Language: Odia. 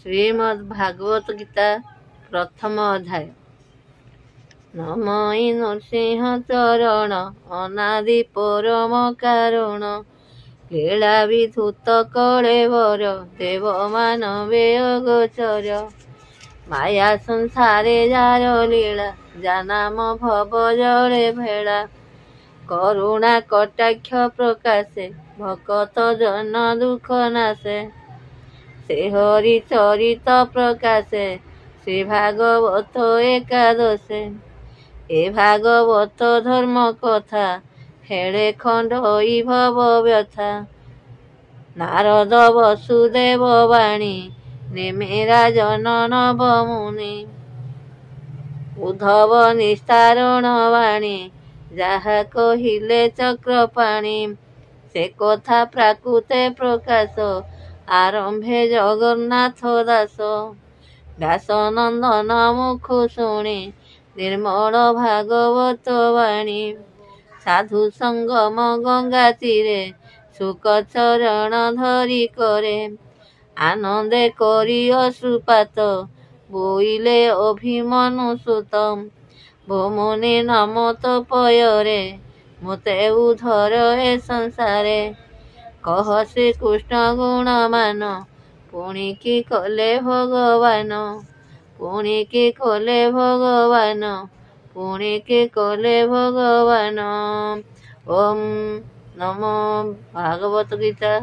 ଶ୍ରୀମଦ୍ ଭାଗବତ ଗୀତା ପ୍ରଥମ ଅଧ୍ୟାୟ। ନମଇ ନୃସିଂହ ଚରଣ, ଅନାଦି ପରମ କାରଣ। ଲୀଳା ବିଧୂତ କଳେବର, ଦେବ ମାନବେ ଅଗୋଚର। ମାୟା ସଂସାରେ ଯାର ଲୀଳା, ଯା ନାମ ଭବ ଜଳେ ଭେଳା। କରୁଣା କଟାକ୍ଷ ପ୍ରକାଶେ, ଭକତ ଜନ ଦୁଃଖ ନାଶେ। ସେ ହରି ଚରିତ ପ୍ରକାଶେ, ଶ୍ରୀ ଭାଗବତ ଏକାଦଶେ। ଏ ଭାଗବତ ଧର୍ମ କଥା, ହେଳେ ଖଣ୍ଡଇ ଭବ ବ୍ୟଥା। ନାରଦ ବସୁଦେବ ବାଣୀ, ନେମିରାଜନ ନବ ମୁନି। ଉଦ୍ଧବ ନିସ୍ତାରଣ ବାଣୀ, ଯାହା କହିଲେ ଚକ୍ରପାଣି। ସେ କଥା ପ୍ରାକୃତେ ପ୍ରକାଶ, ଆରମ୍ଭେ ଜଗନ୍ନାଥ ଦାସ। ବ୍ୟାସ ନନ୍ଦନ ମୁଖୁ ଶୁଣି, ନିର୍ମଳ ଭାଗବତ ବାଣୀ। ସାଧୁ ସଙ୍ଗମ ଗଙ୍ଗା ତୀରେ, ଶୁକ ଚରଣ ଧରି କରେ। ଆନନ୍ଦେ କରି ଅଶ୍ରୁପାତ, ବୋଇଲେ ଅଭିମନ୍ୟୁ ସୁତ। ଭୋ ମୁନି ନମୋ ତୋ ପୟରେ, ମୋତେ ଉଦ୍ଧର ଏ ସଂସାରେ। କହ ଶ୍ରୀକୃଷ୍ଣ ଗୁଣମାନ, ପୁଣି କି କଲେ ଭଗବାନ? ପୁଣି କି କଲେ ଭଗବାନ? ପୁଣି କି କଲେ ଭଗବାନ? ଓମ୍ ନମୋ ଭାଗବତ ଗୀତା।